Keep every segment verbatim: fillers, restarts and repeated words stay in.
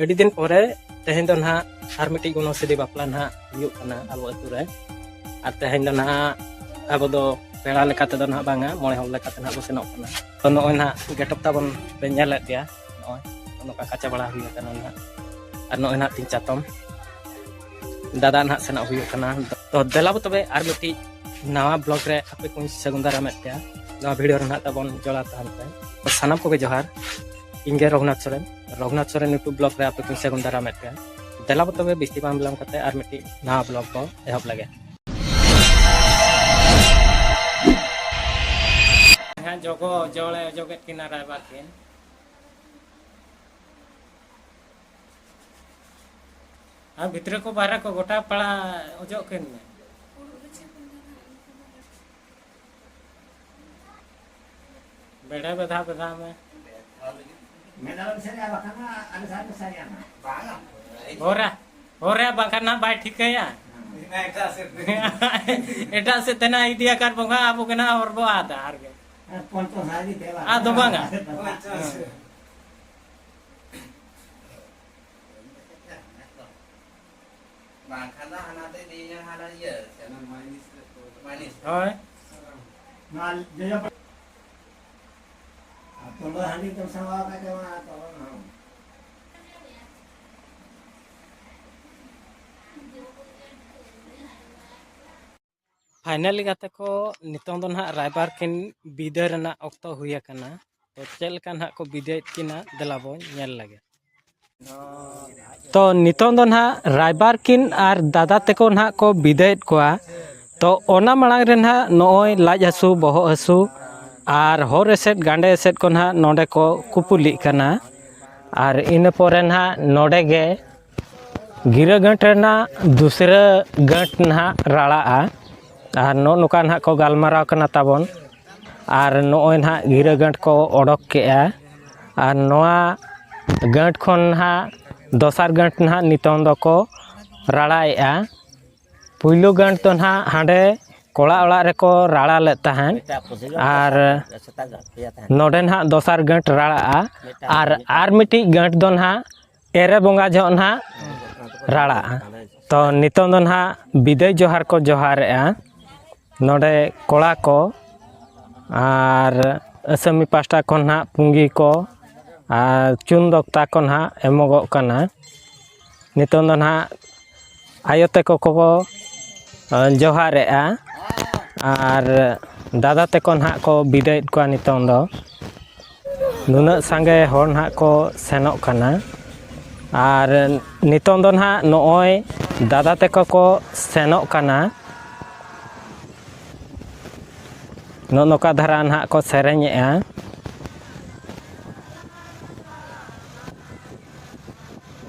ᱟᱹᱰᱤ ᱫᱤᱱ ᱯᱚᱨᱮ ᱛᱮᱦᱮᱧ ᱫᱚ ᱱᱟᱦᱟᱜ ᱟᱨ ᱢᱤᱫᱴᱤᱡ ᱜᱚᱱᱚᱝᱥᱤᱫᱤ ᱵᱟᱯᱞᱟ ᱱᱟᱦᱟᱜ ᱦᱩᱭᱩᱜ ᱠᱟᱱᱟ ᱟᱵᱚ ᱟᱹᱛᱩ ᱨᱮ᱾ ᱟᱨ ᱛᱮᱦᱮᱧ ᱫᱚ ᱱᱟᱦᱟᱜ ᱟᱵᱚ ᱫᱚ ᱯᱮᱲᱟ ᱞᱮᱠᱟ ᱛᱮᱫᱚ ᱱᱟᱦᱟᱜ ᱵᱟᱝᱟ, ᱢᱚᱬᱮ ᱦᱚᱲ ᱞᱮᱠᱟ ᱛᱮ ᱱᱟᱦᱟᱜ ᱵᱚ ᱥᱮᱱᱚᱜ ᱠᱟᱱᱟ᱾ ᱛᱚ, ᱱᱚᱜᱼᱚᱭ ᱱᱟᱦᱟᱜ ᱜᱮᱴᱚᱯ ᱛᱟᱵᱚᱱ ᱯᱮ ᱧᱮᱞᱮᱫ ᱜᱮᱭᱟ, ᱱᱚᱜᱼᱚᱭ ᱱᱚᱝᱠᱟ ᱠᱟᱪᱟ ᱵᱟᱲᱟ ᱦᱩᱭ ᱟᱠᱟᱱᱟ ᱱᱟᱦᱟᱜ᱾ ᱟᱨ ᱱᱚᱜᱼᱚᱭ ᱱᱟᱦᱟᱜ ᱛᱤᱧ ᱪᱟᱛᱚᱢ ᱫᱟᱫᱟ ᱱᱟᱦᱟᱜ ᱥᱮᱱᱚᱜ ᱦᱩᱭᱩᱜ ᱠᱟᱱᱟ᱾ ᱛᱚ, ᱫᱮᱞᱟ ᱵᱚ ᱛᱚᱵᱮ ᱟᱨ ᱢᱤᱫᱴᱤᱡ ᱱᱟᱣᱟ ᱵᱞᱚᱜ ᱨᱮ ᱟᱯᱮ ᱠᱚᱧ ᱥᱟᱹᱜᱩᱱ ᱫᱟᱨᱟᱢᱮᱫ ᱯᱮᱭᱟ᱾ ᱱᱚᱣᱟ ᱵᱷᱤᱰᱤᱭᱳ ᱨᱮ ᱱᱟᱦᱟᱜ ᱛᱟᱵᱚᱱ ᱡᱚᱲᱟᱣ ᱛᱟᱦᱮᱱ ᱯᱮ᱾ ᱥᱟᱱᱟᱢ ᱠᱚᱜᱮ ᱡᱚᱦᱟᱨ᱾ ᱤᱧ ᱜᱮ ᱨᱚᱜᱷᱩᱱᱟᱛᱷ ᱥᱚᱨᱮᱱ, ᱨᱚᱜᱷᱩᱱᱟᱛᱷ ᱥᱚᱨᱮᱱ ᱭᱩᱴᱩᱵᱽ ᱵᱞᱚᱜ ᱨᱮ ᱟᱯᱮ ᱠᱚᱧ ᱥᱟᱹᱜᱩᱱ ᱫᱟᱨᱟᱢᱮᱫ ᱯᱮᱭᱟ᱾ ᱫᱮᱞᱟ ᱵᱚ ᱛᱚᱵᱮ ᱵᱤᱥᱛᱤ ᱵᱟᱝ ᱵᱤᱞᱚᱢ ᱠᱟᱛᱮ ᱟᱨ ᱢᱤᱫᱴᱤᱡ ᱱᱟᱣᱟ ᱵᱞᱚᱜ ᱵᱚ ᱮᱦᱚᱵ ᱞᱮᱜᱮ᱾ ᱦᱮᱸ, ᱡᱚᱜᱚ ᱚᱡᱚᱜᱮᱫ ᱠᱤᱱᱟ ᱨᱟᱭᱵᱟᱨ ᱠᱤᱱ᱾ ᱟᱨ ᱵᱷᱤᱛᱨᱤ ᱠᱚ ᱵᱟᱦᱨᱮ ᱠᱚ ᱜᱚᱴᱟ ᱯᱟᱲᱟ ᱚᱡᱚᱜ ᱠᱤᱱ ᱢᱮ᱾ ᱵᱮᱲᱮ ᱵᱮᱫᱷᱟ ᱵᱮᱫᱷᱟ ᱢᱮ᱾ ᱢᱮᱫᱟᱞᱚᱢ ᱥᱮᱨᱮᱧᱟ ᱵᱟᱠᱷᱟᱱ ᱟᱞᱮ ᱥᱟᱶ ᱢᱮᱥᱟᱭᱟ ᱱᱟ᱾ ᱦᱚᱨᱟ, ᱦᱚᱨᱟ ᱵᱟᱝᱠᱷᱟᱱ ᱱᱟᱜ ᱵᱟᱭ ᱴᱷᱤᱠᱟᱹᱭᱟ᱾ ᱮᱴᱟᱜ ᱥᱮᱫ ᱛᱮ ᱱᱟᱜ ᱤᱫᱤᱭᱟ ᱠᱟᱨ ᱵᱚᱸᱜᱟ, ᱟᱵᱚ ᱜᱮ ᱱᱟᱜ ᱦᱚᱨ ᱵᱚ ᱟᱫᱟ ᱟᱨ ᱜᱮ᱾ ᱟᱫᱚ ᱵᱟᱝᱟ᱾ ᱵᱟᱝᱠᱷᱟᱱ ᱫᱚ ᱦᱟᱱᱟ ᱛᱮ ᱤᱫᱤᱭᱮᱭᱟ, ᱦᱟᱱᱟ ᱤᱭᱟᱹ, ᱪᱮᱫ? ᱢᱟᱭᱱᱤᱥ᱾ ᱦᱳᱭ᱾ ᱱᱚᱣᱟ ᱡᱚᱡᱚ ᱟᱨ ᱛᱚᱞᱚ ᱦᱟᱺᱰᱤ ᱠᱚ ᱥᱟᱢᱵᱟᱣ ᱠᱟᱛᱮ ᱚᱱᱟ ᱛᱚᱞᱚ ᱦᱚᱸ᱾ ᱯᱷᱟᱭᱱᱟᱞᱤ ᱜᱟᱛᱮ ᱠᱚ, ᱱᱤᱛᱚᱝ ᱫᱚ ᱱᱟᱦᱟᱜ ᱨᱟᱭᱵᱟᱨ ᱠᱤᱱ ᱵᱤᱫᱟᱹᱭ ᱨᱮᱱᱟᱜ ᱚᱠᱛᱚ ᱦᱩᱭ ᱟᱠᱟᱱᱟ᱾ ᱛᱚ, ᱪᱮᱫ ᱞᱮᱠᱟ ᱱᱟᱦᱟᱜ ᱠᱚ ᱵᱤᱫᱟᱹᱭᱮᱫ ᱠᱤᱱᱟ, ᱫᱮᱞᱟ ᱵᱚᱱ ᱧᱮᱞ ᱞᱮᱜᱮ᱾ ᱛᱚ, ᱱᱤᱛᱚᱝ ᱫᱚ ᱱᱟᱦᱟᱜ ᱨᱟᱭᱵᱟᱨ ᱠᱤᱱ ᱟᱨ ᱫᱟᱫᱟ ᱛᱮᱠᱚ ᱱᱟᱦᱟᱜ ᱠᱚ ᱵᱤᱫᱟᱹᱭᱮᱫ ᱠᱚᱣᱟ᱾ ᱛᱚ, ᱚᱱᱟ ᱢᱟᱲᱟᱝ ᱨᱮ ᱱᱟᱦᱟᱜ ᱱᱚᱜᱼᱚᱭ ᱞᱟᱡ ᱦᱟᱹᱥᱩ, ᱵᱚᱦᱚᱜ ᱦᱟᱹᱥᱩ ᱟᱨ ᱦᱚᱨ ᱮᱥᱮᱫ, ᱜᱟᱸᱰᱮ ᱮᱥᱮᱫ ᱠᱚ ᱱᱟᱦᱟᱜ ᱱᱚᱰᱮ ᱠᱚ ᱠᱩᱯᱩᱞᱤᱜ ᱠᱟᱱᱟ᱾ ᱟᱨ ᱤᱱᱟᱹ ᱯᱚᱨᱮ ᱱᱟᱦᱟᱜ ᱱᱚᱰᱮ ᱜᱮ ᱜᱤᱨᱟᱹ ᱜᱟᱹᱴ ᱨᱮᱱᱟᱜ ᱫᱩᱥᱨᱟᱹ ᱜᱟᱹᱴ ᱱᱟᱦᱟᱜ ᱨᱟᱲᱟᱜᱼᱟ᱾ ᱟᱨ ᱱᱚᱜᱼᱚ ᱱᱚᱝᱠᱟ ᱱᱟᱦᱟᱜ ᱠᱚ ᱜᱟᱞᱢᱟᱨᱟᱣ ᱠᱟᱱᱟ ᱛᱟᱵᱚᱱ᱾ ᱟᱨ ᱱᱚᱜᱼᱚᱭ ᱱᱟᱦᱟᱜ ᱜᱤᱨᱟᱹ ᱜᱟᱹᱴ ᱠᱚ ᱚᱰᱚᱠ ᱠᱮᱜᱼᱟ᱾ ᱟᱨ ᱱᱚᱣᱟ ᱜᱟᱹᱴ ᱠᱷᱚᱱ ᱱᱟᱦᱟᱜ ᱫᱚᱥᱟᱨ ᱜᱟᱹᱴ ᱱᱟᱦᱟᱜ ᱱᱤᱛᱚᱝ ᱫᱚᱠᱚ ᱨᱟᱲᱟᱭᱮᱜᱼᱟ᱾ ᱯᱩᱭᱞᱩ ᱜᱟᱹᱴ ᱫᱚ ᱱᱟᱦᱟᱜ ᱦᱟᱸᱰᱮ ᱠᱚᱲᱟ ᱚᱲᱟᱜ ᱨᱮᱠᱚ ᱨᱟᱲᱟ ᱞᱮᱫ ᱛᱟᱦᱮᱸᱫ᱾ ᱟᱨ ᱱᱚᱰᱮ ᱱᱟᱦᱟᱜ ᱫᱚᱥᱟᱨ ᱜᱟᱹᱴ ᱨᱟᱲᱟᱜᱼᱟ᱾ ᱟᱨ ᱟᱨ ᱢᱤᱫᱴᱤᱡ ᱜᱟᱹᱴ ᱫᱚ ᱱᱟᱦᱟᱜ ᱮᱨᱮ ᱵᱚᱸᱜᱟ ᱡᱚᱦᱚᱜ ᱱᱟᱦᱟᱜ ᱨᱟᱲᱟᱜᱼᱟ᱾ ᱛᱚ ᱱᱤᱛᱚᱝ ᱫᱚ ᱱᱟᱦᱟᱜ ᱵᱤᱫᱟᱹᱭ ᱡᱚᱦᱟᱨ ᱠᱚ ᱡᱚᱦᱟᱨᱮᱜᱼᱟ᱾ ᱱᱚᱰᱮ ᱠᱚᱲᱟ ᱠᱚ ᱟᱨ ᱟᱥᱟᱢᱤ ᱯᱟᱦᱴᱟ ᱠᱷᱚᱱ ᱱᱟᱦᱟᱜ ᱯᱩᱸᱜᱤ ᱠᱚ ᱟᱨ ᱪᱩᱱ ᱫᱚᱠᱛᱟ ᱠᱚ ᱱᱟᱦᱟᱜ ᱮᱢᱚᱜᱚᱜ ᱠᱟᱱᱟ᱾ ᱱᱤᱛᱚᱝ ᱫᱚ ᱱᱟᱦᱟᱜ ᱟᱭᱳ ᱛᱟᱠᱚ ᱠᱚ, ᱟᱸ, ᱡᱚᱦᱟᱨᱮᱜᱼᱟ ᱟᱨ ᱫᱟᱫᱟ ᱛᱟᱠᱚ ᱱᱟᱦᱟᱜ ᱠᱚ ᱵᱤᱫᱟᱹᱭᱮᱫ ᱠᱚᱣᱟ ᱱᱤᱛᱚᱝ ᱫᱚ᱾ ᱱᱩᱱᱟᱹᱜ ᱥᱟᱸᱜᱮ ᱦᱚᱲ ᱱᱟᱦᱟᱜ ᱠᱚ ᱥᱮᱱᱚᱜ ᱠᱟᱱᱟ᱾ ᱟᱨ ᱱᱤᱛᱚᱝ ᱫᱚ ᱱᱟᱦᱟᱜ ᱱᱚᱜᱼᱚᱭ ᱫᱟᱫᱟ ᱛᱟᱠᱚ ᱠᱚ ᱥᱮᱱᱚᱜ ᱠᱟᱱᱟ᱾ ᱱᱚᱜᱼᱚ ᱱᱚᱝᱠᱟ ᱫᱷᱟᱨᱟ ᱱᱟᱦᱟᱜ ᱠᱚ ᱥᱮᱨᱮᱧᱮᱜᱼᱟ᱾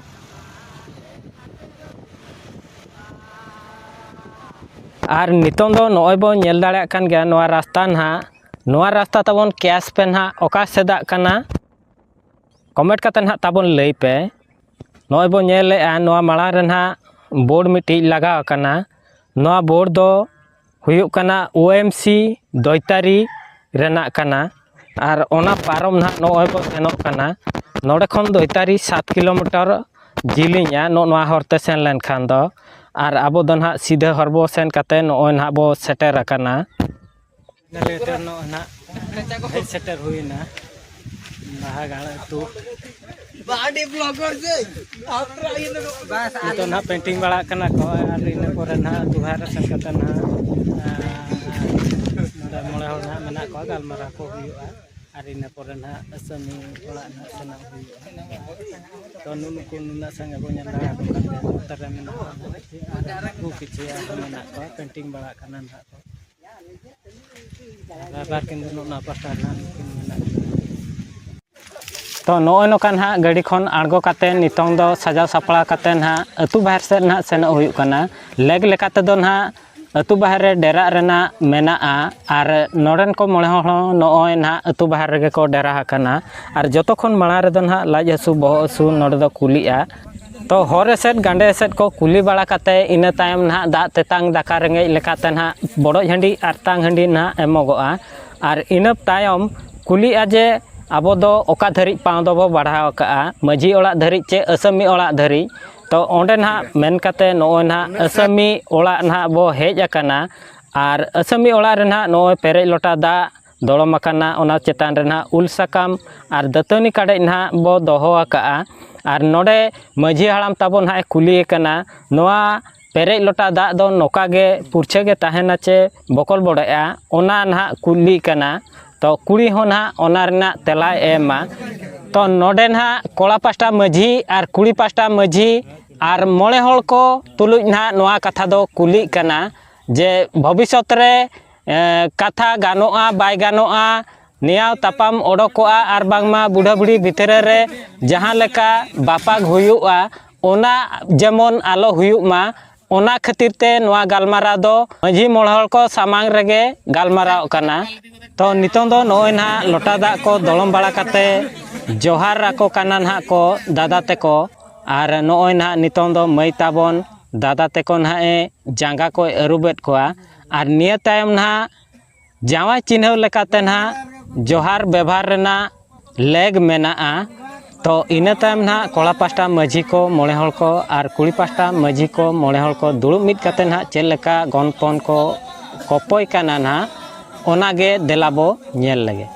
ᱟᱨ ᱱᱤᱛᱚᱝ ᱫᱚ ᱱᱚᱜᱼᱚᱭ ᱵᱚᱱ ᱧᱮᱞ ᱫᱟᱲᱮᱭᱟᱜ ᱠᱟᱱ ᱜᱮᱭᱟ, ᱱᱚᱣᱟ ᱨᱟᱥᱛᱟ ᱱᱟᱦᱟᱜ, ᱱᱚᱣᱟ ᱨᱟᱥᱛᱟ ᱛᱟᱵᱚᱱ ᱠᱮᱥ ᱯᱮ ᱱᱟᱦᱟᱜ ᱚᱠᱟ ᱥᱮᱫᱟᱜ ᱠᱟᱱᱟ, ᱠᱚᱢᱮᱱᱴ ᱠᱟᱛᱮ ᱱᱟᱦᱟᱜ ᱛᱟᱵᱚᱱ ᱞᱟᱹᱭ ᱯᱮ᱾ ᱱᱚᱜᱼᱚᱭ ᱵᱚᱱ ᱧᱮᱞᱮᱜᱼᱟ, ᱱᱚᱣᱟ ᱢᱟᱲᱟᱝ ᱨᱮ ᱱᱟᱦᱟᱜ ᱵᱳᱨᱰ ᱢᱤᱫᱴᱤᱡ ᱞᱟᱜᱟᱣ ᱟᱠᱟᱱᱟ᱾ ᱱᱚᱣᱟ ᱵᱳᱨᱰ ᱫᱚ ᱦᱩᱭᱩᱜ ᱠᱟᱱᱟ ᱳ ᱮᱢ ᱥᱤ ᱫᱚᱭᱛᱟᱨᱤ ᱨᱮᱱᱟᱜ ᱠᱟᱱᱟ᱾ ᱟᱨ ᱚᱱᱟ ᱯᱟᱨᱚᱢ ᱱᱟᱦᱟᱜ ᱱᱚᱜᱼᱚᱭ ᱵᱚ ᱥᱮᱱᱚᱜ ᱠᱟᱱᱟ᱾ ᱱᱚᱰᱮ ᱠᱷᱚᱱ ᱫᱚᱭᱛᱟᱨᱤ ᱥᱟᱛ ᱠᱤᱞᱳᱢᱤᱴᱟᱨ ᱡᱤᱞᱤᱧᱟ, ᱱᱚᱜᱼᱚ ᱱᱚᱣᱟ ᱦᱚᱨᱛᱮ ᱥᱮᱱ ᱞᱮᱱᱠᱷᱟᱱ ᱫᱚ᱾ ᱟᱨ ᱟᱵᱚ ᱫᱚ ᱱᱟᱦᱟᱜ ᱥᱤᱫᱷᱟᱹ ᱦᱚᱨ ᱵᱚ ᱥᱮᱱ ᱠᱟᱛᱮ ᱱᱚᱜᱼᱚᱭ ᱱᱟᱦᱟᱜ ᱵᱚ ᱥᱮᱴᱮᱨ ᱟᱠᱟᱱᱟ᱾ ᱱᱚᱜᱼᱚᱭ ᱱᱟᱦᱟᱜ ᱦᱮᱡ ᱥᱮᱴᱮᱨ ᱦᱩᱭᱱᱟ ᱵᱟᱦᱟ ᱜᱟᱲ ᱟᱹᱛᱩ᱾ ᱵᱟᱹᱰᱤ ᱵᱞᱚᱜᱟᱨ ᱥᱮ ᱟᱯᱨᱟ ᱤᱱᱟᱹ ᱠᱚ ᱵᱟᱥ ᱱᱤᱛᱚᱜ ᱱᱟᱦᱟᱜ ᱯᱮᱱᱴᱤᱝ ᱵᱟᱲᱟᱜ ᱠᱟᱱᱟ ᱠᱚ, ᱟᱨ ᱤᱱᱟᱹ ᱯᱚᱨᱮ ᱱᱟᱦᱟᱜ ᱟᱹᱛᱩ ᱵᱟᱦᱮᱨ ᱨᱮ ᱥᱮᱱ ᱠᱟᱛᱮ ᱱᱟᱦᱟᱜ, ᱟᱨ ᱱᱚᱰᱮ ᱢᱚᱬᱮ ᱦᱚᱲ ᱱᱟᱦᱟᱜ ᱢᱮᱱᱟᱜ ᱠᱚᱣᱟ, ᱜᱟᱞᱢᱟᱨᱟᱣ ᱠᱚ ᱦᱩᱭᱩᱜᱼᱟ᱾ ᱟᱨ ᱤᱱᱟᱹ ᱯᱚᱨᱮ ᱱᱟᱦᱟᱜ ᱟᱹᱥᱟᱹᱢᱤ ᱚᱲᱟᱜ ᱱᱟᱦᱟᱜ ᱥᱮᱱᱚᱜ ᱦᱩᱭᱩᱜᱼᱟ᱾ ᱛᱚ ᱱᱩᱱᱩᱠᱩ ᱱᱩᱱᱟᱹᱜ ᱥᱟᱸᱜᱮ ᱵᱚᱱ ᱧᱮᱞ ᱫᱟᱲᱮᱭᱟᱠᱚ ᱠᱟᱱ ᱜᱮᱭᱟ, ᱱᱚᱛᱮ ᱨᱮ ᱢᱮᱱᱟᱜ ᱠᱚᱣᱟ ᱟᱨ ᱩᱱᱠᱩ ᱠᱤᱪᱷᱩ ᱟᱨᱦᱚᱸ ᱢᱮᱱᱟᱜ ᱠᱚᱣᱟ, ᱯᱮᱱᱴᱤᱝ ᱵᱟᱲᱟᱜ ᱠᱟᱱᱟ ᱱᱟᱦᱟᱜ ᱠᱚ᱾ ᱨᱟᱭᱵᱟᱨ ᱠᱤᱱ ᱫᱚ ᱱᱚᱜᱼᱚ ᱱᱚᱣᱟ ᱯᱟᱥᱴᱟ ᱨᱮ ᱱᱟᱦᱟᱜ ᱱᱩᱠᱤᱱ ᱢᱮᱱᱟᱜ ᱠᱤᱱᱟ᱾ ᱛᱚ ᱱᱚᱜᱼᱚᱭ ᱱᱚᱝᱠᱟ ᱱᱟᱦᱟᱜ ᱜᱟᱹᱰᱤ ᱠᱷᱚᱱ ᱟᱬᱜᱚ ᱠᱟᱛᱮ ᱱᱤᱛᱚᱝ ᱫᱚ ᱥᱟᱡᱟᱣ ᱥᱟᱯᱲᱟᱣ ᱠᱟᱛᱮ ᱱᱟᱦᱟᱜ ᱟᱹᱛᱩ ᱵᱟᱦᱮᱨ ᱥᱮᱫ ᱱᱟᱦᱟᱜ ᱥᱮᱱᱚᱜ ᱦᱩᱭᱩᱜ ᱠᱟᱱᱟ᱾ ᱞᱮᱠ ᱞᱮᱠᱟ ᱛᱮᱫᱚ ᱱᱟᱦᱟᱜ ᱟᱹᱛᱩ ᱵᱟᱦᱮᱨ ᱨᱮ ᱰᱮᱨᱟᱜ ᱨᱮᱱᱟᱜ ᱢᱮᱱᱟᱜᱼᱟ᱾ ᱟᱨ ᱱᱚᱰᱮᱱ ᱠᱚ ᱢᱚᱬᱮ ᱦᱚᱲ ᱦᱚᱸ ᱱᱚᱜᱼᱚᱭ ᱱᱟᱦᱟᱜ ᱟᱹᱛᱩ ᱵᱟᱦᱮᱨ ᱨᱮᱜᱮ ᱠᱚ ᱰᱮᱨᱟ ᱟᱠᱟᱱᱟ᱾ ᱟᱨ ᱡᱚᱛᱚ ᱠᱷᱚᱱ ᱢᱟᱲᱟᱝ ᱨᱮᱫᱚ ᱱᱟᱦᱟᱜ ᱞᱟᱡ ᱦᱟᱹᱥᱩ, ᱵᱚᱦᱚᱜ ᱦᱟᱹᱥᱩ ᱱᱚᱰᱮ ᱫᱚ ᱠᱩᱞᱤᱜᱼᱟ᱾ ᱛᱚ ᱦᱚᱨ ᱮᱥᱮᱫ, ᱜᱟᱸᱰᱮ ᱮᱥᱮᱫ ᱠᱚ ᱠᱩᱞᱤ ᱵᱟᱲᱟ ᱠᱟᱛᱮ ᱤᱱᱟᱹ ᱛᱟᱭᱚᱢ ᱱᱟᱦᱟᱜ ᱫᱟᱜ ᱛᱮᱛᱟᱝ, ᱫᱟᱠᱟ ᱨᱮᱸᱜᱮᱡ ᱞᱮᱠᱟᱛᱮ ᱱᱟᱦᱟᱜ ᱵᱚᱰᱚᱡ ᱦᱟᱺᱰᱤ ᱟᱨ ᱛᱟᱝ ᱦᱟᱺᱰᱤ ᱱᱟᱦᱟᱜ ᱮᱢᱚᱜᱚᱜᱼᱟ᱾ ᱟᱨ ᱤᱱᱟᱹ ᱛᱟᱭᱚᱢ ᱠᱩᱞᱤᱜᱼᱟ ᱡᱮ ᱟᱵᱚ ᱫᱚ ᱚᱠᱟ ᱫᱷᱟᱹᱨᱤᱡ ᱯᱟᱣ ᱫᱚᱵᱚ ᱵᱟᱲᱦᱟᱣ ᱟᱠᱟᱜᱼᱟ, ᱢᱟᱹᱡᱷᱤ ᱚᱲᱟᱜ ᱫᱷᱟᱹᱨᱤᱡ ᱪᱮ ᱟᱹᱥᱟᱹᱢᱤ ᱚᱲᱟᱜ ᱫᱷᱟᱹᱨᱤᱡ᱾ ᱛᱚ ᱚᱸᱰᱮ ᱱᱟᱦᱟᱜ ᱢᱮᱱ ᱠᱟᱛᱮ ᱱᱚᱜᱼᱚᱭ ᱱᱟᱦᱟᱜ ᱟᱹᱥᱟᱹᱢᱤ ᱚᱲᱟᱜ ᱱᱟᱦᱟᱜ ᱵᱚ ᱦᱮᱡ ᱟᱠᱟᱱᱟ᱾ ᱟᱨ ᱟᱹᱥᱟᱹᱢᱤ ᱚᱲᱟᱜ ᱨᱮ ᱱᱟᱦᱟᱜ ᱱᱚᱜᱼᱚᱭ ᱯᱮᱨᱮᱡ ᱞᱚᱴᱟ ᱫᱟᱜ ᱫᱚᱲᱚᱢ ᱟᱠᱟᱱᱟ, ᱚᱱᱟ ᱪᱮᱛᱟᱱ ᱨᱮ ᱱᱟᱦᱟᱜ ᱩᱞ ᱥᱟᱠᱟᱢ ᱟᱨ ᱫᱟᱹᱛᱟᱹᱱᱤ ᱠᱟᱰᱮᱡ ᱱᱟᱦᱟᱜ ᱵᱚ ᱫᱚᱦᱚ ᱟᱠᱟᱜᱼᱟ᱾ ᱟᱨ ᱱᱚᱰᱮ ᱢᱟᱹᱡᱷᱤ ᱦᱟᱲᱟᱢ ᱛᱟᱵᱚ ᱱᱟᱦᱟᱜ ᱮ ᱠᱩᱞᱤᱭᱮ ᱠᱟᱱᱟ, ᱱᱚᱣᱟ ᱯᱮᱨᱮᱡ ᱞᱚᱴᱟ ᱫᱟᱜ ᱫᱚ ᱱᱚᱝᱠᱟ ᱜᱮ ᱯᱩᱨᱪᱷᱟᱹ ᱜᱮ ᱛᱟᱦᱮᱱᱟ ᱪᱮ ᱵᱚᱠᱚᱞ ᱵᱚᱰᱮᱜᱼᱟ, ᱚᱱᱟ ᱱᱟᱦᱟᱜ ᱠᱩᱞᱤ ᱠᱟᱱᱟ᱾ ᱛᱚ ᱠᱩᱲᱤ ᱦᱚᱸ ᱱᱟᱦᱟᱜ ᱚᱱᱟ ᱨᱮᱱᱟᱜ ᱛᱮᱞᱟᱭ ᱮᱢᱟ᱾ ᱛᱚ ᱱᱚᱰᱮ ᱱᱟᱦᱟᱜ ᱠᱚᱲᱟ ᱯᱟᱥᱴᱟ ᱢᱟᱹᱡᱷᱤ ᱟᱨ ᱠᱩᱲᱤ ᱯᱟᱥᱴᱟ ᱢᱟᱹᱡᱷᱤ ᱟᱨ ᱢᱚᱬᱮ ᱦᱚᱲ ᱠᱚ ᱛᱩᱞᱩᱡ ᱱᱟᱦᱟᱜ ᱱᱚᱣᱟ ᱠᱟᱛᱷᱟ ᱫᱚ ᱠᱩᱞᱤᱜ ᱠᱟᱱᱟ ᱡᱮ ᱵᱷᱚᱵᱤᱥᱥᱚᱛ ᱨᱮ, ᱮ, ᱠᱟᱛᱷᱟ ᱜᱟᱱᱚᱜᱼᱟ, ᱵᱟᱭ ᱜᱟᱱᱚᱜᱼᱟ, ᱱᱮᱭᱟᱣ ᱛᱟᱯᱟᱢ ᱚᱰᱚᱠᱚᱜᱼᱟ, ᱟᱨ ᱵᱟᱝᱢᱟ ᱵᱩᱰᱷᱟᱹ ᱵᱩᱲᱦᱤ ᱵᱷᱤᱛᱨᱤ ᱨᱮ ᱡᱟᱦᱟᱸ ᱞᱮᱠᱟ ᱵᱟᱯᱟᱜ ᱦᱩᱭᱩᱜᱼᱟ, ᱚᱱᱟ ᱡᱮᱢᱚᱱ ᱟᱞᱚ ᱦᱩᱭᱩᱜ ᱢᱟ, ᱚᱱᱟ ᱠᱷᱟᱹᱛᱤᱨ ᱛᱮ ᱱᱚᱣᱟ ᱜᱟᱞᱢᱟᱨᱟᱣ ᱫᱚ ᱢᱟᱹᱡᱷᱤ ᱢᱚᱬᱮ ᱦᱚᱲ ᱠᱚ ᱥᱟᱢᱟᱝ ᱨᱮᱜᱮ ᱜᱟᱞᱢᱟᱨᱟᱣ ᱠᱟᱱᱟ᱾ ᱛᱚ ᱱᱤᱛᱚᱝ ᱫᱚ ᱱᱚᱜᱼᱚᱭ ᱱᱟᱦᱟᱜ ᱞᱚᱴᱟ ᱫᱟᱜ ᱠᱚ ᱫᱚᱲᱚᱢ ᱵᱟᱲᱟ ᱠᱟᱛᱮ ᱡᱚᱦᱟᱨ ᱟᱠᱚ ᱠᱟᱱᱟ ᱱᱟᱦᱟᱜ ᱠᱚ ᱫᱟᱫᱟ ᱛᱮᱠᱚ᱾ ᱟᱨ ᱱᱚᱜᱼᱚᱭ ᱱᱟᱦᱟᱜ ᱱᱤᱛᱚᱝ ᱫᱚ ᱢᱟᱹᱭ ᱛᱟᱵᱚᱱ ᱫᱟᱫᱟ ᱛᱮᱠᱚ ᱱᱟᱦᱟᱜ ᱮ ᱡᱟᱸᱜᱟ ᱠᱚᱭ ᱟᱹᱨᱩᱵᱮᱫ ᱠᱚᱣᱟ᱾ ᱟᱨ ᱱᱤᱭᱟᱹ ᱛᱟᱭᱚᱢ ᱱᱟᱦᱟᱜ ᱡᱟᱶᱟᱭ ᱪᱤᱱᱦᱟᱹᱣ ᱞᱮᱠᱟᱛᱮ ᱱᱟᱦᱟᱜ ᱡᱚᱦᱟᱨ ᱵᱮᱵᱷᱟᱨ ᱨᱮᱱᱟᱜ ᱞᱮᱜᱽ ᱢᱮᱱᱟᱜᱼᱟ᱾ ᱛᱚ ᱤᱱᱟᱹ ᱛᱟᱭᱚᱢ ᱱᱟᱦᱟᱜ ᱠᱚᱲᱟ ᱯᱟᱥᱴᱟ ᱢᱟᱹᱡᱷᱤ ᱠᱚ ᱢᱚᱬᱮ ᱦᱚᱲ ᱠᱚ ᱟᱨ ᱠᱩᱲᱤ ᱯᱟᱥᱴᱟ ᱢᱟᱹᱡᱷᱤ ᱠᱚ ᱢᱚᱬᱮ ᱦᱚᱲ ᱠᱚ ᱫᱩᱲᱩᱵ ᱢᱤᱫ ᱠᱟᱛᱮ ᱱᱟᱦᱟᱜ ᱪᱮᱫ ᱞᱮᱠᱟ ᱜᱚᱱᱯᱚᱱ ᱠᱚ ᱠᱚᱯᱚᱭ ᱠᱟᱱᱟ ᱱᱟᱦᱟᱜ, ᱚᱱᱟᱜᱮ ᱫᱮᱞᱟ ᱵᱚ ᱧᱮᱞ ᱞᱮᱜᱮ᱾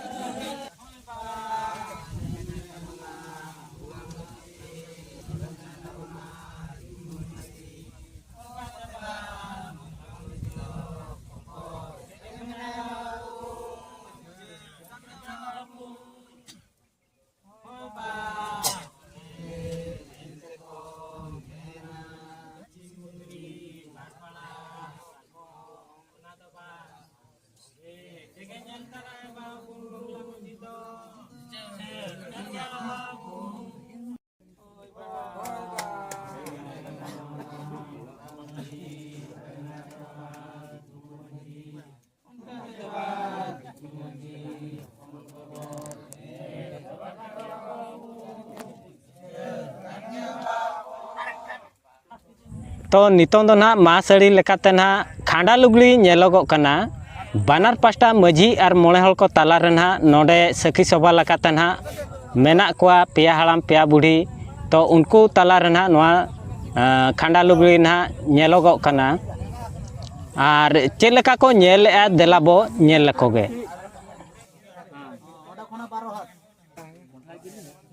ᱛᱚ ᱱᱤᱛᱚᱝ ᱫᱚ ᱱᱟᱦᱟᱜ ᱢᱟᱥ ᱟᱹᱲᱤ ᱞᱮᱠᱟᱛᱮ ᱱᱟᱦᱟᱜ ᱠᱷᱟᱸᱰᱟ ᱞᱩᱜᱽᱲᱤ ᱧᱮᱞᱚᱜᱚᱜ ᱠᱟᱱᱟ᱾ ᱵᱟᱱᱟᱨ ᱯᱟᱥᱴᱟ ᱢᱟᱹᱡᱷᱤ ᱟᱨ ᱢᱚᱬᱮ ᱦᱚᱲ ᱠᱚ ᱛᱟᱞᱟ ᱨᱮ ᱱᱟᱦᱟᱜ ᱱᱚᱰᱮ ᱥᱟᱹᱠᱷᱤ ᱥᱚᱵᱷᱟ ᱞᱮᱠᱟᱛᱮ ᱱᱟᱦᱟᱜ ᱢᱮᱱᱟᱜ ᱠᱚᱣᱟ ᱯᱮᱭᱟ ᱦᱟᱲᱟᱢ ᱯᱮᱭᱟ ᱵᱩᱰᱷᱤ᱾ ᱛᱚ ᱩᱱᱠᱩ ᱛᱟᱞᱟ ᱨᱮ ᱱᱟᱦᱟᱜ ᱱᱚᱣᱟ, ᱟᱸ, ᱠᱷᱟᱸᱰᱟ ᱞᱩᱜᱽᱲᱤ ᱱᱟᱦᱟᱜ ᱧᱮᱞᱚᱜᱚᱜ ᱠᱟᱱᱟ᱾ ᱟᱨ ᱪᱮᱫ ᱞᱮᱠᱟ ᱠᱚ ᱧᱮᱞᱮᱜᱼᱟ, ᱫᱮᱞᱟ ᱵᱚ ᱧᱮᱞ ᱞᱮᱠᱚ ᱜᱮ᱾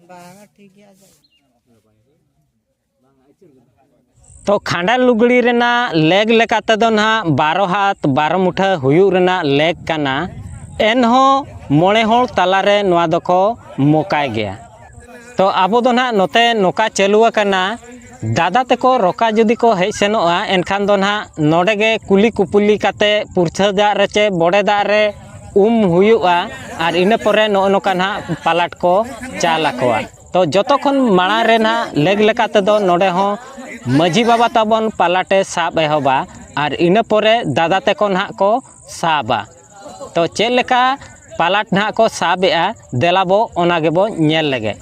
ᱵᱟᱝ, ᱴᱷᱤᱠ ᱜᱮᱭᱟ᱾ ᱛᱚ ᱠᱷᱟᱸᱰᱟ ᱞᱩᱜᱽᱲᱤ ᱨᱮᱱᱟᱜ ᱞᱮᱜᱽ ᱞᱮᱠᱟ ᱛᱮᱫᱚ ᱱᱟᱦᱟᱜ ᱵᱟᱨᱚ ᱦᱟᱛ ᱵᱟᱨᱚ ᱢᱩᱴᱷᱟᱹ ᱦᱩᱭᱩᱜ ᱨᱮᱱᱟᱜ ᱞᱮᱜᱽ ᱠᱟᱱᱟ᱾ ᱮᱱᱦᱚᱸ ᱢᱚᱬᱮ ᱦᱚᱲ ᱛᱟᱞᱟᱨᱮ ᱱᱚᱣᱟ ᱫᱚᱠᱚ ᱢᱚᱠᱟᱭ ᱜᱮᱭᱟ᱾ ᱛᱚ ᱟᱵᱚ ᱫᱚ ᱱᱟᱦᱟᱜ ᱱᱚᱛᱮ ᱱᱚᱝᱠᱟ ᱪᱟᱹᱞᱩ ᱟᱠᱟᱱᱟ, ᱫᱟᱫᱟ ᱛᱮᱠᱚ ᱨᱚᱠᱟ ᱡᱩᱫᱤ ᱠᱚ ᱦᱮᱡ ᱥᱮᱱᱚᱜᱼᱟ, ᱮᱱᱠᱷᱟᱱ ᱫᱚ ᱱᱟᱦᱟᱜ ᱱᱚᱰᱮ ᱜᱮ ᱠᱩᱞᱤ ᱠᱩᱯᱩᱞᱤ ᱠᱟᱛᱮ ᱯᱩᱨᱪᱷᱟᱹ ᱫᱟᱜ ᱨᱮ ᱪᱮ ᱵᱚᱰᱮ ᱫᱟᱜ ᱨᱮ ᱩᱢ ᱦᱩᱭᱩᱜᱼᱟ᱾ ᱟᱨ ᱤᱱᱟᱹ ᱯᱚᱨᱮ ᱱᱚᱜᱼᱚ ᱱᱚᱝᱠᱟ ᱱᱟᱦᱟᱜ ᱯᱟᱞᱟᱴ ᱠᱚ ᱪᱟᱞ ᱟᱠᱚᱣᱟ᱾ ᱛᱚ ᱡᱚᱛᱚ ᱠᱷᱚᱱ ᱢᱟᱲᱟᱝ ᱨᱮ ᱱᱟᱦᱟᱜ ᱞᱮᱜᱽ ᱞᱮᱠᱟ ᱛᱮᱫᱚ ᱱᱚᱰᱮ ᱦᱚᱸ ᱢᱟᱹᱡᱷᱤ ᱵᱟᱵᱟ ᱛᱟᱵᱚᱱ ᱯᱟᱞᱟᱴᱮ ᱥᱟᱵ ᱮᱦᱚᱵᱟ, ᱟᱨ ᱤᱱᱟᱹ ᱯᱚᱨᱮ ᱫᱟᱫᱟ ᱛᱮᱠᱚ ᱱᱟᱦᱟᱜ ᱠᱚ ᱥᱟᱵᱟ᱾ ᱛᱚ ᱪᱮᱫ ᱞᱮᱠᱟ ᱯᱟᱞᱟᱴ ᱱᱟᱦᱟᱜ ᱠᱚ ᱥᱟᱵ ᱮᱜᱼᱟ, ᱫᱮᱞᱟ ᱵᱚ ᱚᱱᱟ ᱜᱮᱵᱚ ᱧᱮᱞ ᱞᱮᱜᱮ᱾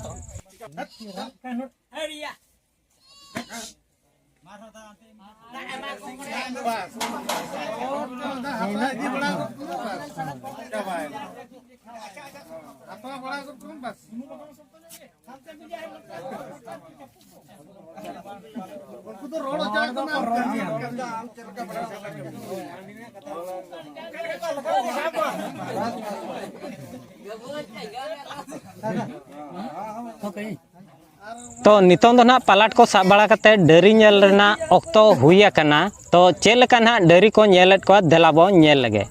ᱛᱚ ᱱᱤᱛᱚᱝ ᱫᱚ ᱱᱟᱦᱟᱜ ᱯᱟᱞᱟᱴ ᱠᱚ ᱥᱟᱵ ᱵᱟᱲᱟ ᱠᱟᱛᱮ ᱰᱟᱹᱨᱤ ᱧᱮᱞ ᱨᱮᱱᱟᱜ ᱚᱠᱛᱚ ᱦᱩᱭ ᱟᱠᱟᱱᱟ᱾ ᱛᱚ ᱪᱮᱫ ᱞᱮᱠᱟ ᱱᱟᱦᱟᱜ ᱰᱟᱹᱨᱤ ᱠᱚ ᱧᱮᱞᱮᱫ ᱠᱚᱣᱟ, ᱫᱮᱞᱟ ᱵᱚ ᱧᱮᱞ ᱞᱮᱜᱮ᱾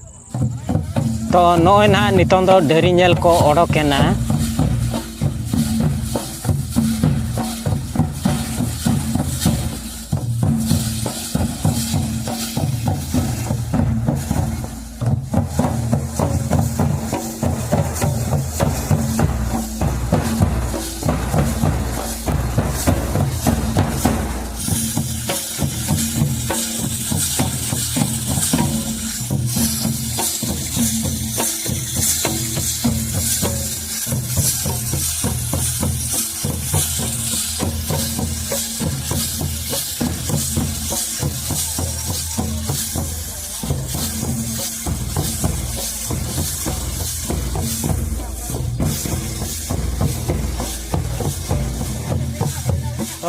ᱛᱚ ᱱᱚᱜᱼᱚᱭ ᱱᱟᱦᱟᱜ ᱱᱤᱛᱚᱝ ᱫᱚ ᱰᱟᱹᱨᱤ ᱧᱮᱞ ᱠᱚ ᱚᱰᱚᱠ ᱮᱱᱟ᱾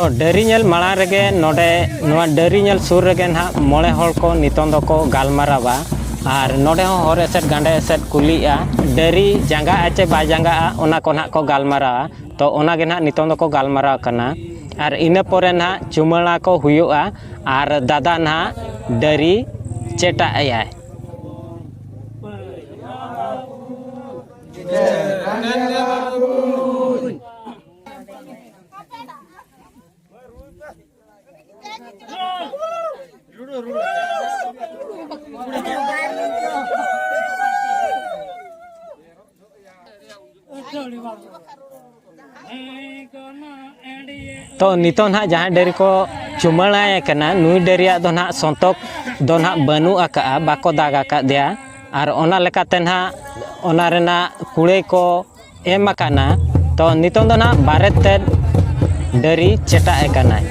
ᱰᱟᱹᱨᱤ ᱧᱮᱞ ᱢᱟᱲᱟᱝ ᱨᱮᱜᱮ ᱱᱚᱰᱮ, ᱱᱚᱣᱟ ᱰᱟᱹᱨᱤ ᱧᱮᱞ ᱥᱩᱨ ᱨᱮᱜᱮ ᱱᱟᱦᱟᱜ ᱢᱚᱬᱮ ᱦᱚᱲ ᱠᱚ ᱱᱤᱛᱚᱝ ᱫᱚᱠᱚ ᱜᱟᱞᱢᱟᱨᱟᱣᱟ᱾ ᱟᱨ ᱱᱚᱰᱮ ᱦᱚᱸ ᱦᱚᱨ ᱮᱥᱮᱫ ᱜᱟᱸᱰᱮ ᱮᱥᱮᱫ ᱠᱩᱞᱤᱜᱼᱟ, ᱰᱟᱹᱨᱤ ᱡᱟᱸᱜᱟᱜᱼᱟ ᱪᱮ ᱵᱟᱭ ᱡᱟᱸᱜᱟᱜᱼᱟ, ᱚᱱᱟ ᱠᱚ ᱱᱟᱦᱟᱜ ᱠᱚ ᱜᱟᱞᱢᱟᱨᱟᱣᱟ᱾ ᱛᱚ, ᱚᱱᱟ ᱜᱮ ᱱᱟᱦᱟᱜ ᱱᱤᱛᱚᱝ ᱫᱚᱠᱚ ᱜᱟᱞᱢᱟᱨᱟᱣ ᱠᱟᱱᱟ᱾ ᱟᱨ ᱤᱱᱟᱹ ᱯᱚᱨᱮ ᱱᱟᱦᱟᱜ ᱪᱩᱢᱟᱹᱲᱟ ᱠᱚ ᱦᱩᱭᱩᱜᱼᱟ ᱟᱨ ᱫᱟᱫᱟ ᱱᱟᱦᱟᱜ ᱰᱟᱹᱨᱤ ᱪᱮᱴᱟᱜ ᱟᱭᱟᱭ᱾ ᱛᱚ, ᱱᱤᱛᱚᱜ ᱱᱟᱦᱟᱜ ᱡᱟᱦᱟᱸᱭ ᱰᱟᱹᱨᱤ ᱠᱚ ᱪᱩᱢᱟᱹᱲᱟᱭᱮ ᱠᱟᱱᱟ, ᱱᱩᱭ ᱰᱟᱹᱨᱤᱭᱟᱜ ᱫᱚ ᱱᱟᱦᱟᱜ ᱥᱚᱱᱛᱚᱠ ᱫᱚ ᱱᱟᱦᱟᱜ ᱵᱟᱹᱱᱩᱜ ᱟᱠᱟᱫᱼᱟ, ᱵᱟᱠᱚ ᱫᱟᱜ ᱟᱠᱟᱫᱮᱭᱟ᱾ ᱟᱨ ᱚᱱᱟ ᱞᱮᱠᱟᱛᱮ ᱱᱟᱦᱟᱜ ᱚᱱᱟ ᱨᱮᱱᱟᱜ ᱠᱩᱲᱟᱹᱭ ᱠᱚ ᱮᱢ ᱟᱠᱟᱱᱟ᱾ ᱛᱚ, ᱱᱤᱛᱚᱝ ᱫᱚ ᱱᱟᱦᱟᱜ ᱵᱟᱨᱮᱛ ᱛᱮᱫ ᱰᱟᱹᱨᱤ ᱪᱮᱴᱟᱜ ᱮ ᱠᱟᱱᱟᱭ᱾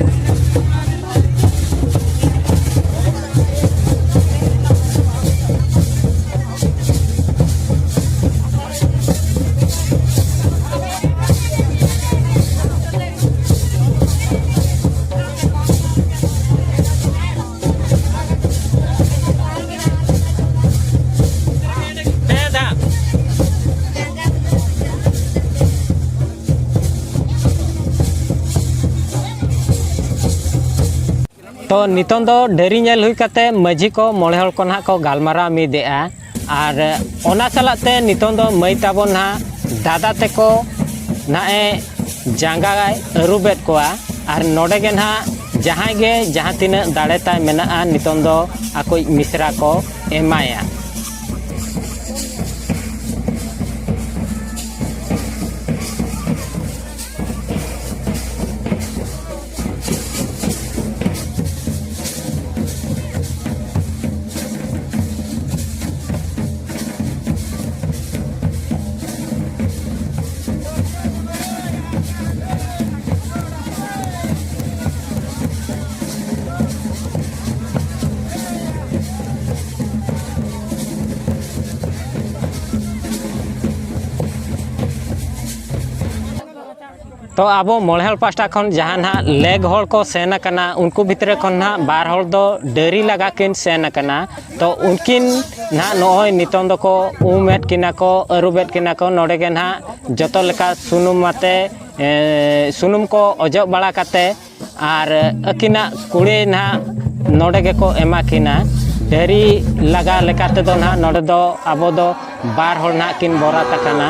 ᱛᱚ, ᱱᱤᱛᱚᱝ ᱫᱚ ᱰᱟᱹᱨᱤ ᱧᱮᱞ ᱦᱩᱭ ᱠᱟᱛᱮ ᱢᱟᱹᱡᱷᱤ ᱠᱚ ᱢᱚᱬᱮ ᱦᱚᱲ ᱠᱚ ᱱᱟᱦᱟᱜ ᱠᱚ ᱜᱟᱞᱢᱟᱨᱟᱣ ᱢᱤᱫᱮᱜᱼᱟ᱾ ᱟᱨ ᱚᱱᱟ ᱥᱟᱞᱟᱜ ᱛᱮ ᱱᱤᱛᱚᱝ ᱫᱚ ᱢᱟᱹᱭ ᱛᱟᱵᱚᱱ ᱱᱟᱦᱟᱜ ᱫᱟᱫᱟ ᱛᱮᱠᱚ ᱱᱟᱦᱟᱜ ᱮ ᱡᱟᱸᱜᱟᱭ ᱟᱹᱨᱩᱵᱮᱫ ᱠᱚᱣᱟ᱾ ᱟᱨ ᱱᱚᱰᱮ ᱜᱮ ᱱᱟᱦᱟᱜ ᱡᱟᱦᱟᱸᱭ ᱜᱮ ᱡᱟᱦᱟᱸ ᱛᱤᱱᱟᱹᱜ ᱫᱟᱲᱮ ᱛᱟᱭ ᱢᱮᱱᱟᱜᱼᱟ, ᱱᱤᱛᱚᱝ ᱫᱚ ᱟᱠᱚᱭᱤᱡ ᱢᱤᱥᱨᱟ ᱠᱚ ᱮᱢᱟᱭᱟ᱾ ᱛᱚ ᱟᱵᱚ ᱢᱚᱬᱮ ᱦᱚᱲ ᱯᱟᱥᱴᱟ ᱠᱷᱚᱱ ᱡᱟᱦᱟᱸ ᱱᱟᱦᱟᱜ ᱞᱮᱜᱽ ᱦᱚᱲ ᱠᱚ ᱥᱮᱱ ᱟᱠᱟᱱᱟ, ᱩᱱᱠᱩ ᱵᱷᱤᱛᱨᱤ ᱠᱷᱚᱱ ᱱᱟᱦᱟᱜ ᱵᱟᱨ ᱦᱚᱲ ᱫᱚ ᱰᱟᱹᱨᱤ ᱞᱟᱜᱟ ᱠᱤᱱ ᱥᱮᱱ ᱟᱠᱟᱱᱟ᱾ ᱛᱚ ᱩᱱᱠᱤᱱ ᱱᱟᱦᱟᱜ ᱱᱚᱜᱼᱚᱭ ᱱᱤᱛᱚᱝ ᱫᱚᱠᱚ ᱩᱢᱮᱫ ᱠᱤᱱᱟ ᱠᱚ, ᱟᱹᱨᱩᱵᱮᱫ ᱠᱤᱱᱟ ᱠᱚ᱾ ᱱᱚᱰᱮ ᱜᱮ ᱱᱟᱦᱟᱜ ᱡᱚᱛᱚ ᱞᱮᱠᱟ ᱥᱩᱱᱩᱢ ᱟᱛᱮ, ᱮ, ᱥᱩᱱᱩᱢ ᱠᱚ ᱚᱡᱚᱜ ᱵᱟᱲᱟ ᱠᱟᱛᱮ, ᱟᱨ ᱟᱹᱠᱤᱱᱟᱜ ᱠᱩᱲᱤ ᱱᱟᱦᱟᱜ ᱱᱚᱰᱮ ᱜᱮᱠᱚ ᱮᱢᱟ ᱠᱤᱱᱟ᱾ ᱰᱟᱹᱨᱤ ᱞᱟᱜᱟ ᱞᱮᱠᱟ ᱛᱮᱫᱚ ᱱᱟᱦᱟᱜ ᱱᱚᱰᱮ ᱫᱚ ᱟᱵᱚ ᱫᱚ ᱵᱟᱨ ᱦᱚᱲ ᱱᱟᱦᱟᱜ ᱠᱤᱱ ᱵᱚᱨᱟᱛ ᱟᱠᱟᱱᱟ᱾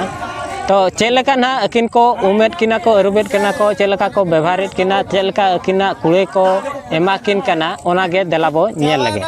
ᱛᱚ ᱪᱮᱫ ᱞᱮᱠᱟ ᱱᱟᱦᱟᱜ ᱟᱹᱠᱤᱱ ᱠᱚ ᱩᱢᱮᱫ ᱠᱤᱱᱟ ᱠᱚ, ᱟᱹᱨᱩᱵᱮᱫ ᱠᱤᱱᱟ ᱠᱚ, ᱪᱮᱫ ᱞᱮᱠᱟ ᱠᱚ ᱵᱮᱵᱷᱟᱨᱮᱫ ᱠᱤᱱᱟ, ᱪᱮᱫ ᱞᱮᱠᱟ ᱟᱹᱠᱤᱱᱟᱜ ᱠᱩᱲᱤ ᱠᱚ ᱮᱢᱟ ᱠᱤᱱ ᱠᱟᱱᱟ, ᱚᱱᱟ ᱜᱮ ᱫᱮᱞᱟ ᱵᱚ ᱧᱮᱞ ᱞᱮᱜᱮ᱾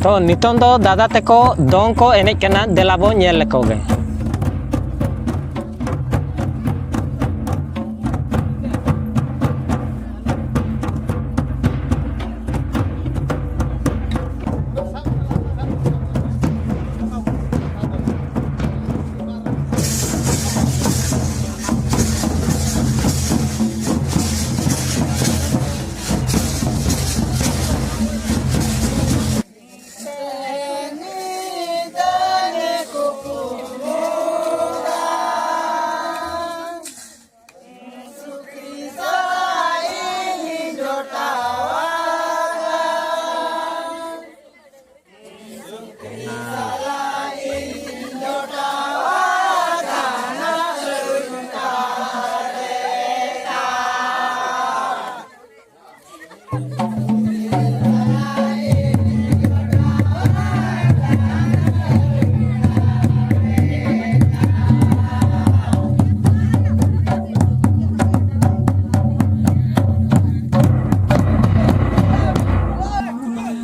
ᱛᱚ ᱱᱤᱛᱚᱝ ᱫᱚ ᱫᱟᱫᱟ ᱛᱮᱠᱚ ᱫᱚᱝ ᱠᱚ ᱮᱱᱮᱡ ᱠᱟᱱᱟ, ᱫᱮᱞᱟ ᱵᱚ ᱧᱮᱞ ᱞᱮᱠᱚ ᱜᱮ᱾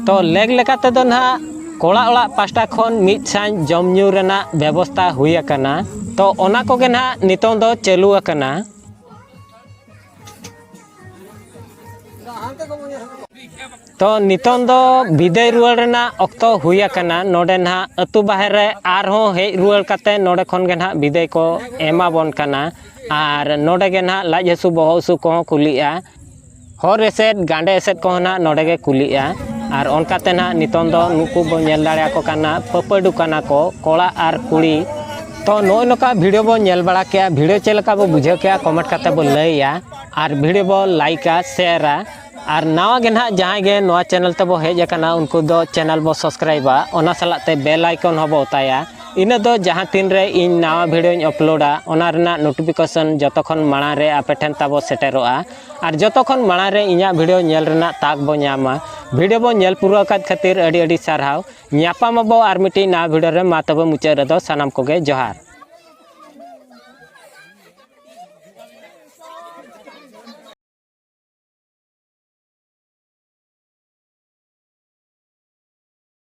ᱛᱚ ᱞᱮᱠ ᱞᱮᱠᱟ ᱛᱮᱫᱚ ᱱᱟᱦᱟᱜ ᱠᱚᱲᱟ ᱚᱲᱟᱜ ᱯᱟᱥᱴᱟ ᱠᱷᱚᱱ ᱢᱤᱫ ᱥᱟᱸᱡ ᱡᱚᱢ ᱧᱩ ᱨᱮᱱᱟᱜ ᱵᱮᱵᱚᱥᱛᱟ ᱦᱩᱭ ᱟᱠᱟᱱᱟ᱾ ᱛᱚ ᱚᱱᱟ ᱠᱚᱜᱮ ᱱᱟᱦᱟᱜ ᱱᱤᱛᱚᱝ ᱫᱚ ᱪᱟᱹᱞᱩ ᱟᱠᱟᱱᱟ᱾ ᱛᱚ ᱱᱤᱛᱚᱝ ᱫᱚ ᱵᱤᱫᱟᱹᱭ ᱨᱩᱣᱟᱹᱲ ᱨᱮᱱᱟᱜ ᱚᱠᱛᱚ ᱦᱩᱭ ᱟᱠᱟᱱᱟ᱾ ᱱᱚᱰᱮ ᱱᱟᱦᱟᱜ ᱟᱹᱛᱩ ᱵᱟᱦᱮᱨ ᱨᱮ ᱟᱨᱦᱚᱸ ᱦᱮᱡ ᱨᱩᱣᱟᱹᱲ ᱠᱟᱛᱮ ᱱᱚᱰᱮ ᱠᱷᱚᱱ ᱜᱮ ᱱᱟᱦᱟᱜ ᱵᱤᱫᱟᱹᱭ ᱠᱚ ᱮᱢᱟᱵᱚᱱ ᱠᱟᱱᱟ᱾ ᱟᱨ ᱱᱚᱰᱮ ᱜᱮ ᱱᱟᱦᱟᱜ ᱞᱟᱡ ᱦᱟᱹᱥᱩ ᱵᱚᱦᱚᱜ ᱦᱟᱹᱥᱩ ᱠᱚᱦᱚᱸ ᱠᱩᱞᱤᱜᱼᱟ, ᱦᱚᱨ ᱮᱥᱮᱫ ᱜᱟᱸᱰᱮ ᱮᱥᱮᱫ ᱠᱚᱦᱚᱸ ᱱᱟᱦᱟᱜ ᱱᱚᱰᱮ ᱜᱮ ᱠᱩᱞᱤᱜᱼᱟ᱾ ᱟᱨ ᱚᱱᱠᱟᱛᱮ ᱱᱟᱦᱟᱜ ᱱᱤᱛᱚᱝ ᱫᱚ ᱱᱩᱠᱩ ᱵᱚ ᱧᱮᱞ ᱫᱟᱲᱮᱭᱟᱠᱚ ᱠᱟᱱᱟ, ᱯᱟᱹᱯᱟᱹᱰᱩ ᱠᱟᱱᱟ ᱠᱚ ᱠᱚᱲᱟ ᱟᱨ ᱠᱩᱲᱤ᱾ ᱛᱚ ᱱᱚᱜᱼᱚᱭ ᱱᱚᱝᱠᱟ ᱵᱷᱤᱰᱤᱭᱳ ᱵᱚ ᱧᱮᱞ ᱵᱟᱲᱟ ᱠᱮᱜᱼᱟ᱾ ᱵᱷᱤᱰᱤᱭᱳ ᱪᱮᱫ ᱞᱮᱠᱟ ᱵᱚ ᱵᱩᱡᱷᱟᱹᱣ ᱠᱮᱜᱼᱟ, ᱠᱚᱢᱮᱱᱴ ᱠᱟᱛᱮ ᱵᱚ ᱞᱟᱹᱭᱟ᱾ ᱟᱨ ᱵᱷᱤᱰᱤᱭᱳ ᱵᱚ ᱞᱟᱭᱤᱠᱟ, ᱥᱮᱭᱟᱨᱟ᱾ ᱟᱨ ᱱᱟᱣᱟ ᱜᱮ ᱱᱟᱦᱟᱜ ᱡᱟᱦᱟᱸᱭ ᱜᱮ ᱱᱚᱣᱟ ᱪᱮᱱᱮᱞ ᱛᱮᱵᱚ ᱦᱮᱡ ᱟᱠᱟᱱᱟ, ᱩᱱᱠᱩ ᱫᱚ ᱪᱮᱱᱮᱞ ᱵᱚ ᱥᱟᱵᱥᱠᱨᱟᱭᱤᱵᱟ, ᱚᱱᱟ ᱥᱟᱞᱟᱜ ᱛᱮ ᱵᱮᱞ ᱟᱭᱠᱚᱱ ᱦᱚᱸᱵᱚ ᱚᱛᱟᱭᱟ᱾ ᱤᱱᱟᱹ ᱫᱚ ᱡᱟᱦᱟᱸ ᱛᱤᱱ ᱨᱮ ᱤᱧ ᱱᱟᱣᱟ ᱵᱷᱤᱰᱤᱭᱳᱧ ᱟᱯᱞᱳᱰᱟ, ᱚᱱᱟ ᱨᱮᱱᱟᱜ ᱱᱳᱴᱤᱯᱷᱤᱠᱮᱥᱚᱱ ᱡᱚᱛᱚ ᱠᱷᱚᱱ ᱢᱟᱲᱟᱝ ᱨᱮ ᱟᱯᱮ ᱴᱷᱮᱱ ᱛᱟᱵᱚ ᱥᱮᱴᱮᱨᱚᱜᱼᱟ᱾ ᱟᱨ ᱡᱚᱛᱚ ᱠᱷᱚᱱ ᱢᱟᱲᱟᱝ ᱨᱮ ᱤᱧᱟᱹᱜ ᱵᱷᱤᱰᱤᱭᱳ ᱧᱮᱞ ᱨᱮᱱᱟᱜ ᱛᱟᱠ ᱵᱚ ᱧᱟᱢᱟ᱾ ᱵᱷᱤᱰᱤᱭᱳ ᱵᱚ ᱧᱮᱞ ᱯᱩᱨᱟᱹᱣ ᱟᱠᱟᱫ ᱠᱷᱟᱹᱛᱤᱨ ᱟᱹᱰᱤ ᱟᱹᱰᱤ ᱥᱟᱨᱦᱟᱣ᱾ ᱧᱟᱯᱟᱢ ᱟᱵᱚ ᱟᱨ ᱢᱤᱫᱴᱤᱡ ᱱᱟᱣᱟ ᱵᱷᱤᱰᱤᱭᱳ ᱨᱮ᱾ ᱢᱟ ᱛᱚᱵᱮ ᱢᱩᱪᱟᱹᱫ ᱨᱮᱫᱚ ᱥᱟᱱᱟᱢ ᱠᱚᱜᱮ ᱡᱚᱦᱟᱨ᱾